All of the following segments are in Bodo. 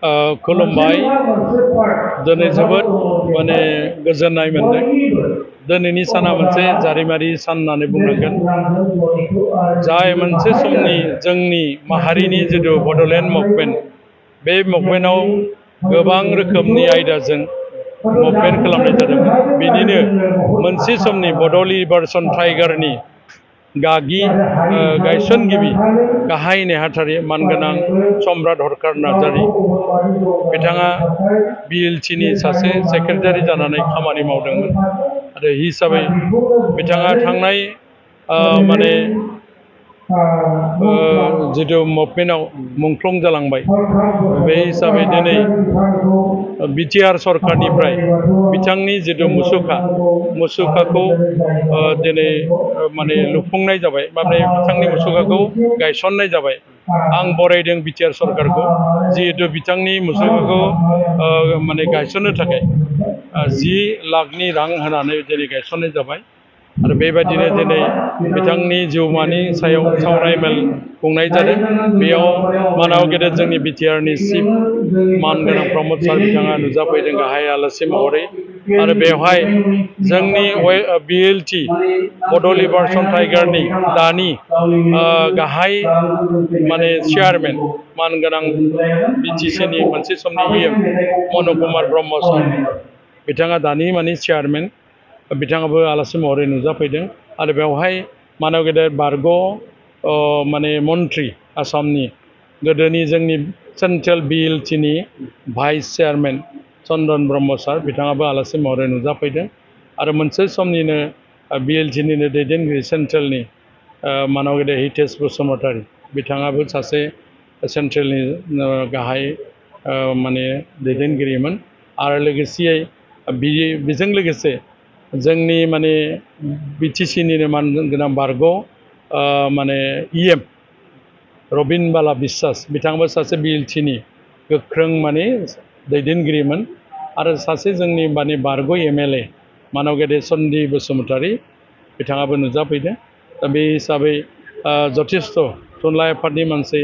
खुलुमबाय दिनै जोबोद माने गोजोननाय मोनदों। दिनैनि साना मोनसे जारिमिनारि सान होननानै बुंनांगोन। जाय मोनसे समनि जोंनि माहारिनि जिथु बड'लेण्ड मुभमेन्ट, बे मुभमेन्टआव गोबां रोखोमनि आयदाजों मुभमेन्ट खालामनाय जादोंमोन। बिनिनो मोनसे समनि बड' लिबारेसन टाइगारनि गागि गायसनगिरि गाहाय नेहाथारि मानगोनां सम्राट हरखार नार्जारि बिथाङा BLTनि सासे सेक्रेटारि जानानै खामानि मावदोंमोन आरो हिसाबै बिथाङा थांनाय माने जिथु मुभमेन्टआव मुंख्लं जालांबाय। बे हिसाबै दिनै BTR सरकारनिफ्राय बिथांनि जिथु मुसुखाखौ दिनै माने लुफुंनाय जाबाय, माने बिथांनि मुसुखाखौ गायसननाय जाबाय। आं बरायदों BTR सरकारखौ, जिहेतु बिथांनि मुसुखाखौ माने गायसननो थाखाय 10 लाखनि रां होनानै दिनै गायसननाय जाबाय। आरो बेबायदिनो दिनै बिथांनि जिउमानि सायाव सावराय मेल खुंनाय जादों। बेयाव मानाव गेदेर जोंनि BTRनि चिफ मानगोनां प्रमद सार बिथाङा नुजाफैदों गाहाय आलासि महरै। आरो बेवहाय जोंनि BLT बड' लिबारेसन टाइगारनि दानि गाहाय माने चेयारमेन मानगोनां BTCनि मोनसे समनि EM मन कुमार ब्रह्म सार बिथाङा दानि माने चेयारमेन, बिथाङाबो आलासि महरै नुजाफैदों। आरो बेवहाय मानाव गेदेर बारग' माने मन्त्रि आसामनि गोदोनि जोंनि सेन्ट्रेल BLTनि भाइस चेयारमेन चन्दन ब्रह्म सार बिथाङाबो आलासि महरै नुजाफैदों। आरो मोनसे समनिनो BLTनिनो दैदेनगिरि सेन्ट्रेलनि मानाव गेदेर हितेश बसुमतारी बिथाङाबो सासे सेन्ट्रेलनि गाहाय माने दैदेनगिरिमोन। आरो लोगोसेयै बेजों लोगोसे जोंनि माने BTCनिनो मानगोनां बारग' माने EM रबिन बाला बिश्वास बिथाङाबो सासे BLTनि गोख्रों माने दैदेनगिरिमोन। आरो सासे जोंनि माने बारग' MLA मानाव गेदेर सन्दि बसुमतारी बिथाङाबो नुजाफैदों। दा बे हिसाबै जथेस्थ' थुनलाइ आफादनि मानसि,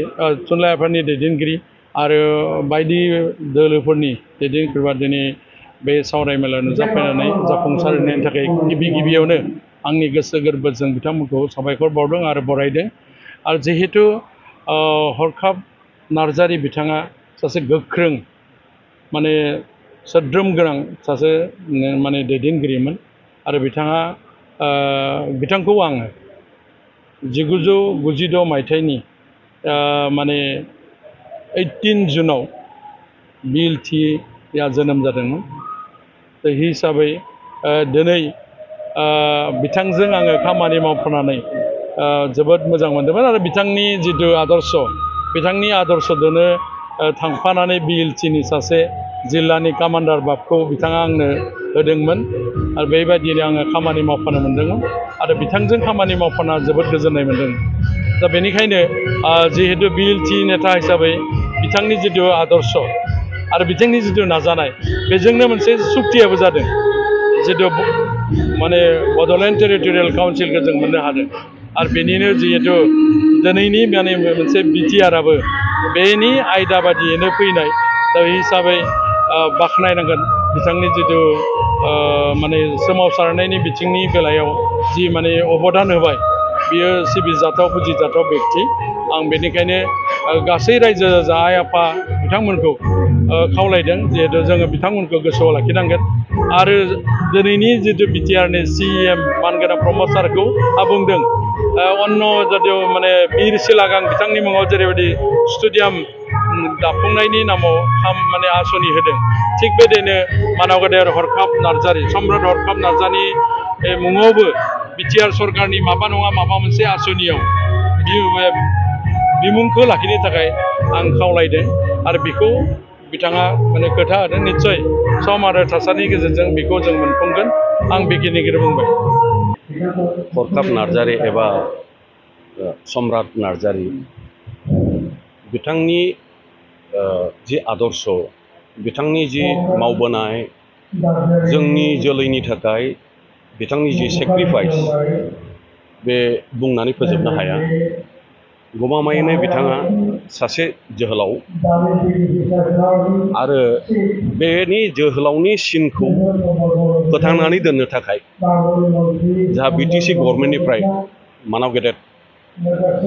थुनलाइ आफादनि दैदेनगिरि आरो बायदि दोलोफोरनि दैदेनगिरिफ्रा दिनै बे सावरायमेलाव नुजाफैनानै जाफुंसार होनायनि थाखाय गिबियावनो आंनि गोसो गोरबोजों बिथांमोनखौ साबायखर बावदों आरो बरायदों। आरो जिहेतु हरखाब नार्जारि बिथाङा सासे गोख्रों माने सोद्रोम गोनां सासे माने दैदेनगिरिमोन। आरो बिथांखौ आङो 1996 मायथाइनि माने 18 जुनाव BLTया जोनोम जादोंमोन। बे हिसाबै दिनै बिथांजों आङो खामानि मावफानानै जोबोद मोजां मोनदोंमोन। आरो बिथांनि जिथु आदर्श, बिथांनि आदर्शजोंनो थांफानानै BLTनि सासे जिल्लानि कामान्डार भाबखौ बिथाङा आंनो होदोंमोन। आरो बेबायदिनो आङो खामानि मावफानो मोनदोंमोन आरो बिथांजों खामानि मावफाना जोबोद गोजोननाय मोनदों। दा बेनिखायनो जिहेतु BLT नेता हिसाबै बिथांनि जिथु आदर्श आरो बिथांनि जिथु नाजानाय, बेजोंनो मोनसे सुक्तियाबो जादों, जिथु माने बड'लेण्ड टेरिटरियेल काउन्सिलखौ जों मोननो हादों। आरो बेनिनो जिहेतु दिनैनि माने मोनसे BTRआबो बेनि आयदा बादियैनो फैनाय। दा बे हिसाबै बाख्नायनांगोन बिथांनि जिथु माने सोमावसारनायनि बिथिंनि बेलायाव जि माने अबदान होबाय, बियो सिबिजाथाव फुजिजाथाव बेक्ति। आं बेनिखायनो गासै रायजो राजा आइ आफा बिथांमोनखौ खावलायदों, जिहेतु जोङो बिथांमोनखौ गोसोआव लाखिनांगोन। आरो दिनैनि जिथु BTRनि CM मानगोनां प्रमद सारखौ बुंदों अन्न जातिय माने बिर सिलागां बिथांनि मुङाव जेरैबायदि स्टेडियाम दाफुंनायनि नामाव माने आसनि होदों, थिग बेबायदिनो मानाव गेदेर हरखाब नार्जारि सम्राट हरखाब नार्जारिनि मुङावबो BTR सरकारनि माबा नङा माबा मोनसे आसनियाव बिमुंखौ लाखिनो थाखाय आं खावलायदों। आरो बेखौ बिथाङा माने खोथा होदों, निस्सय सम आरो थासारिनि गेजेरजों बेखौ जों मोनफुंगोन। आं बेखिनिखौनो बुंबाय। हरखाब नार्जारि एबा सम्राट नार्जारि बिथांनि जि आदर्श, बिथांनि जि मावबोनाय जोंनि जोलैनि थाखाय बिथांनि जि सेक्रिफाइस, बे बुंनानै फोजोबनो हाया। गमामायैनो बिथाङा सासे जोहोलाव आरो बेनि जोहोलावनि सिनखौ फोथांनानै दोननो थाखाय जाहा बिटिसि गभर्नमेन्टनिफ्राय मानाव गेदेर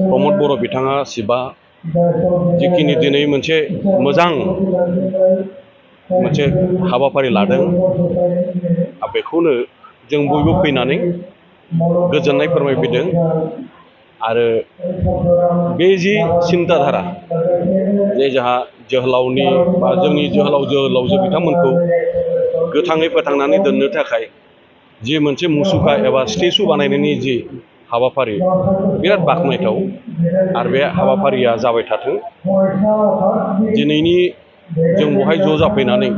प्रमद बर' बिथाङा सिबा जिखिनि दिनै मोनसे मोजां मोनसे हाबाफारि लादों बेखौनो जों बयबो फैनानै गोजोननाय फोरमायफैदों आरो बे जि सिन्ताधारा जे जोंहा जोहोलावनि बा जोंनि जोहोलावजो बिथांमोनखौ गोथाङै फोथांनानै दोननो थाखाय जि मोनसे मुसुखा एबा स्टेचु बानायनायनि जि हाबाफारि बिराद बाख्नायथाव आरो बे हाबाफारिया जाबाय थाथों। दिनैनि जों बहाय ज' जाफैनानै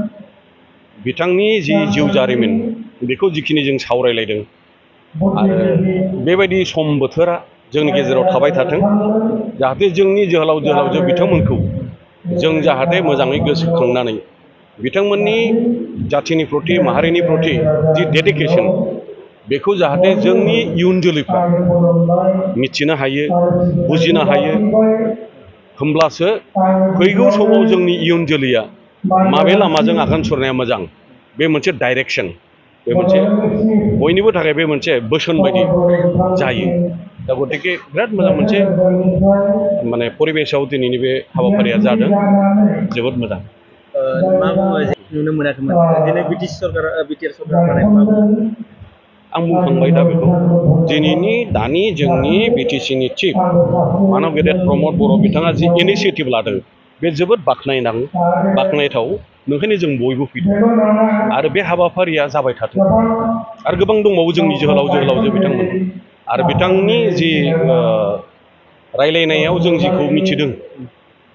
बिथांनि जि जिउ जारिमिन बेखौ जिखिनि जों सावरायलायदों आरो बेबायदि सम बोथोरा जोंनि गेजेराव थाबाय थाथों जाहाथे जोंनि जोहोलावजो बिथांमोनखौ जों जाहाथे मोजाङै गोसोखांनानै बिथांमोननि जाथिनि प्रति माहारिनि प्रति जि डेडिकेसन बेखौ जाहाथे जोंनि इयुन जोलैफ्रा मिथिनो हायो बुजिनो हायो होमब्लासो फैगौ समाव जोंनि इयुन जोलैया माबे लामाजों आगान सुरनाया मोजां बे मोनसे डाइरेक्सन बे मोनसे बयनिबो थाखाय बे मोनसे बोसोन बायदि जायो। दा गतिके बिराद मोजां मोनसे माने परिबेसाव दिनैनि बे हाबाफारिया जादों जोबोद मोजां। मा नुनो मोनाखैमोन दिनै बिटिआर सरकार आं बुंखांबाय दा बेखौ दिनैनि दानि जोंनि बिटिसिनि चिफ मानाव गेदेर प्रमद बर' बिथाङा जि इनिसियेटिभ लादों बे जोबोद बाख्नायथाव नोंखायनो जों बयबो फैदों आरो बे हाबाफारिया जाबाय थाथों आरो गोबां दंबावो जोंनि जोहोलावजो बिथांमोन आरो बिथांनि जि रायलायनायाव जों जिखौ मिथिदों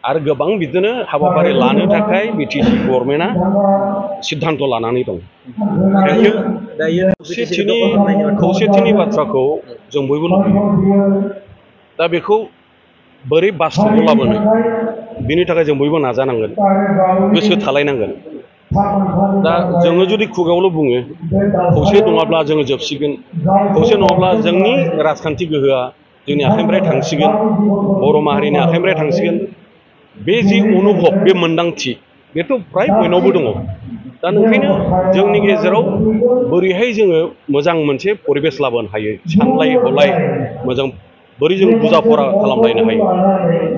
आरो गोबां बिदिनो हाबाफारि लानो थाखाय बिटिसि गभर्नमेन्टआ सिद्धान्त लानानै दं। खौसेथिनि बाथ्राखौ जों बयबो लुबैयो दा बेखौ बोरै बास्तबआव लाबोनो बिनि थाखाय जों बयबो नाजानांगोन गोसो थालायनांगोन। दा जोङो जुदि खुगायावल' बुङो खौसे नङाब्ला जोङो जोबसिगोन खौसे नङाब्ला जोंनि राजखान्थि गोहोआ जोंनि आखाइनिफ्राय थांसिगोन बर' माहारिनि आखाइनिफ्राय थांसिगोन बे जि अनुभब बे मोन्दांथि बेथ' फ्राय बयनावबो दङ। दा ओंखायनो जोंनि गेजेराव बोरैहाय जोङो मोजां मोनसे परिबेस लाबोनो हायो सानलाय हलाय मोजां बोरै जों बुजा फरा खालामलायनो हायो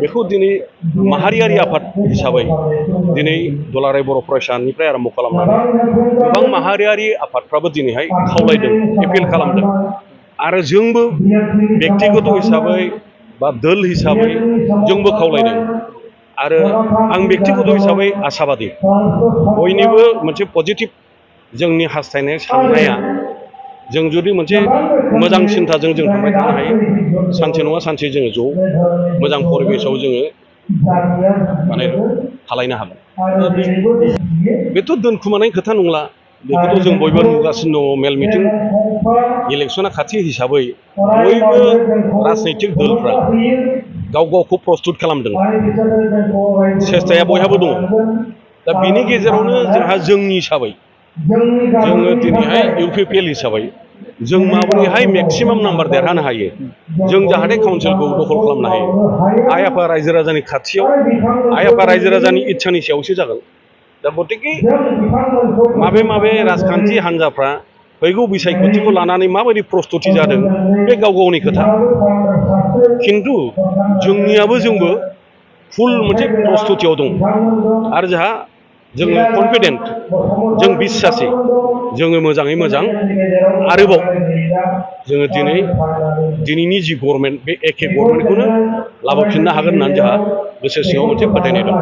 बेखौ दिनै माहारियारि आफाद हिसाबै दिनै दुलाराय बर' फरायसानिफ्राय आरम्भ खालामनानै गोबां माहारियारि आफादफ्राबो दिनैहाय खावलायदों एपिल खालामदों आरो जोंबो बेक्तिगत हिसाबै बा दोल हिसाबै जोंबो खावलायदों आरो आं बेक्तिगत हिसाबै आसाबादि बयनिबो मोनसे पजिटिभ जोंनि हास्थायनाय साननाया जों जुदि मोनसे मोजां सिन्थाजों जों थांबाय थानो हायो सानसे नङा सानसे जोङो ज' मोजां परिबेसाव जोङो माने थालायनो हागोन। बेथ' दोनखुमानाय खोथा नंला बेखौथ' जों बयबो नुगासिनो दङ मेल मिटिं इलेक्सना खाथि हिसाबै बयबो राजनैतिक दलफ्रा गाव गावखौ प्रस्तुत खालामदों सेस्ताया बयहाबो दङ। दा बिनि गेजेरावनो जोंहा जोंनि हिसाबै जोङो दिनैहाय इउपिपिएल हिसाबै जों माबोरैहाय मेक्सिमाम नाम्बार देरहानो हायो जों जाहाथे काउन्सिलखौ दखल खालामनो हायो आइ आफा रायजो राजानि खाथियाव आइ आफा रायजो राजानि इच्छानि सायावसो जागोन। दा गतिके माबे राजखान्थि हान्जाफ्रा फैगौ बिसायख'थिखौ लानानै माबायदि प्रस्तुति जादों बे गाव गावनि खोथा खिन्थु जोंबो फुल मोनसे प्रस्तुतियाव दं आरो जोङो कनफिडेन्ट जों बिस्सासि जोङो मोजाङै मोजां आरोबाव जोङो दिनैनि जि गभर्नमेन्ट बे एखे गभर्नमेन्टखौनो लाबोफिननो हागोन होननानै जोंहा गोसो सिङाव मोनसे फोथायनाय दं।